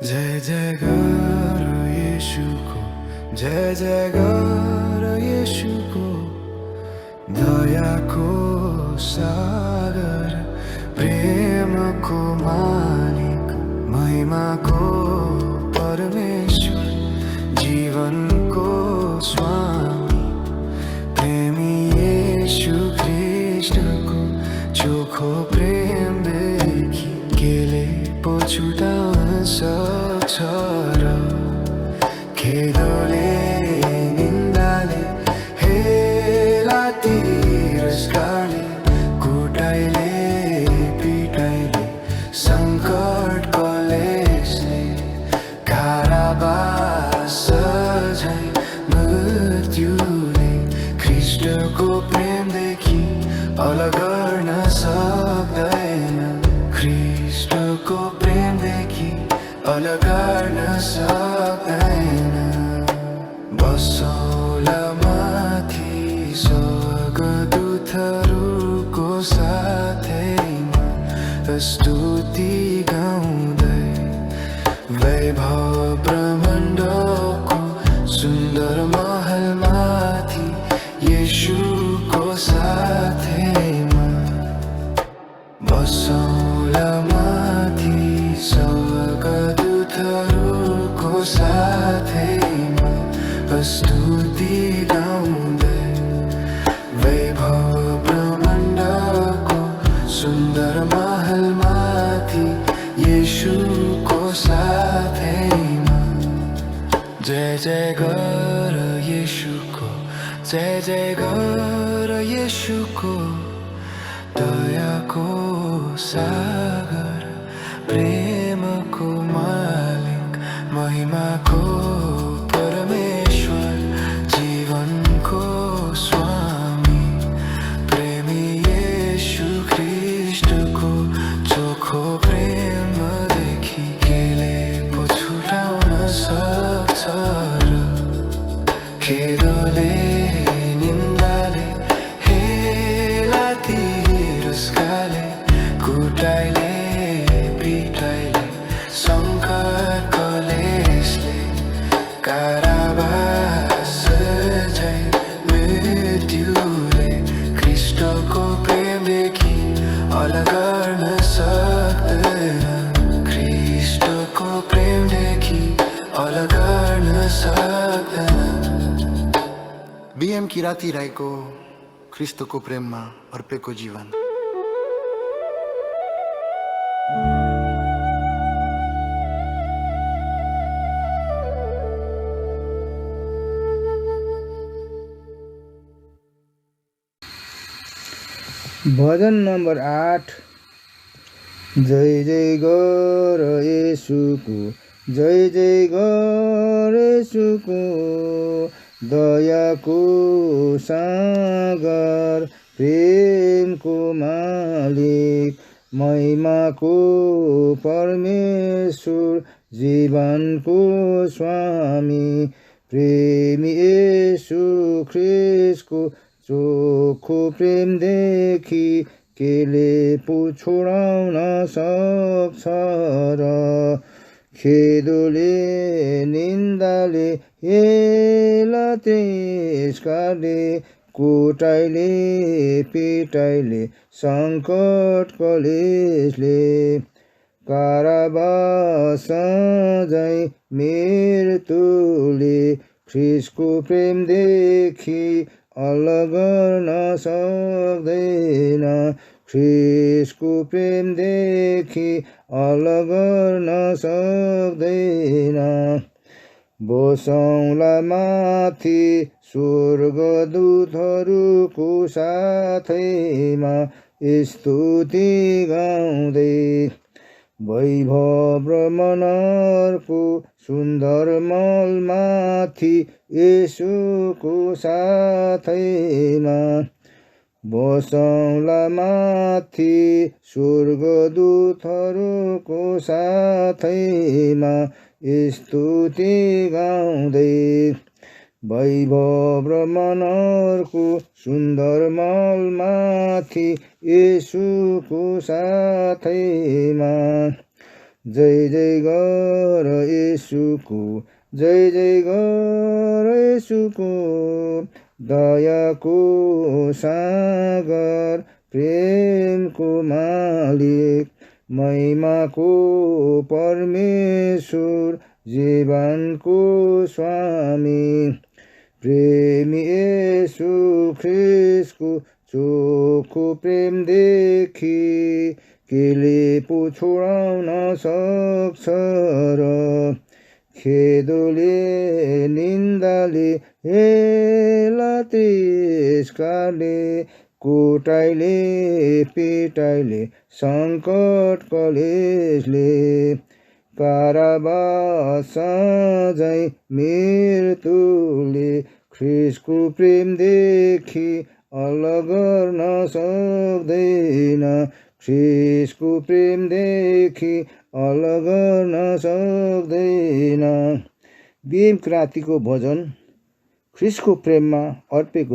जय जयकार येशूको जय जयकार येशूको दयाको सागर प्रेमको मालिक महिमाको परमेश्वर जीवनको स्वामी प्रेमी येशू ख्रीष्टको चोखो प्रेम देखि केले पो छुटाउन सक्छ र खेदले निन्दाले हेला तिरस्कारले कुटाइले पिटाइले सङ्कट कलेशले कारावास झै मृत्युले ख्रीष्टको प्रेमदेखि अलग गर्न सक्दैन ख्रीष्टको प्रेमदेखि अलग गर्न सक्दैन बसौँला माथि स्वर्गदूतहरूको साथैमा स्तुति गाउँदै वैभव ब्रह्माण्डको सुन्दर महलमाथि येशूको साथैमा बसौँला माथि स्वर्गदूतहरूको साथैमा स्तुति गाउँदै वैभव ब्रह्माण्डको सुन्दर महलमाथि येशूको साथैमा जय जय गर येशूको जय जय गर येशूको दयाको सागर प्रेमको मालिक महिमाको परमेश्वर जीवनको स्वामी प्रेमी येशू ख्रीष्टको चोखो प्रेमदेखि केले पो छुटाउन सक्छ र खेदले निन्दाले हेला तिरस्कारले कुटाइले पिटाइले सङ्कट कलेशले कारावास झै मृत्युले ख्रीष्टको प्रेमदेखि अलग गर्न सक्दैन ख्रीष्टको प्रेमदेखि अलग गर्न सक्दैन बीएम किराती राईको ख्रिस्टको प्रेममा अर्पेको जीवन। भजन नम्बर 8। जय जय गर येशूको जय जय गर येशूको दयाको सागर प्रेमको मालिक महिमाको परमेश्वर जीवनको स्वामी प्रेमी येशू ख्रीष्टको चोखो प्रेमदेखि केले पो छोडाउन सक्छ र खेदोले निन्दाले हेला तिरस्कारले कुटाइले पिटाइले सङ्कट कलेशले कारावास झै मृत्युले ख्रीष्टको प्रेमदेखि अलग गर्न सक्दैन ख्रीष्टको प्रेमदेखि अलग गर्न सक्दैन बसौँला माथि स्वर्गदूतहरूको साथैमा स्तुति गाउँदै वैभव ब्रह्माण्डको सुन्दर महलमाथि येशूको साथैमा बसौँला माथि स्वर्गदूतहरूको साथैमा स्तुति गाउँदै वैभव ब्रह्माण्डको सुन्दर महलमाथि येशूको साथैमा जय जय गर येशूको, जय जय गर येशूको। दयाको सागर, प्रेमको मालिक, महिमाको परमेश्वर, जीवनको स्वामी। प्रेमी येशू ख्रिस्टको चोखो प्रेम देखि केले पो छोडाउन सक्छ र। खेदोले निन्दाले हेला तिरस्कारले, कुटाइले पिटाइले सङ्कट कलेशले, कारावास सजाय मृत्युले, ख्रिस्टको प्रेमदेखि अलग गर्न सक्दैन, ख्रिस्टको प्रेमदेखि अलग गर्न सक्दैन। बिएम क्रान्तिको भजन ख्रिस्टको प्रेममा अर्पेको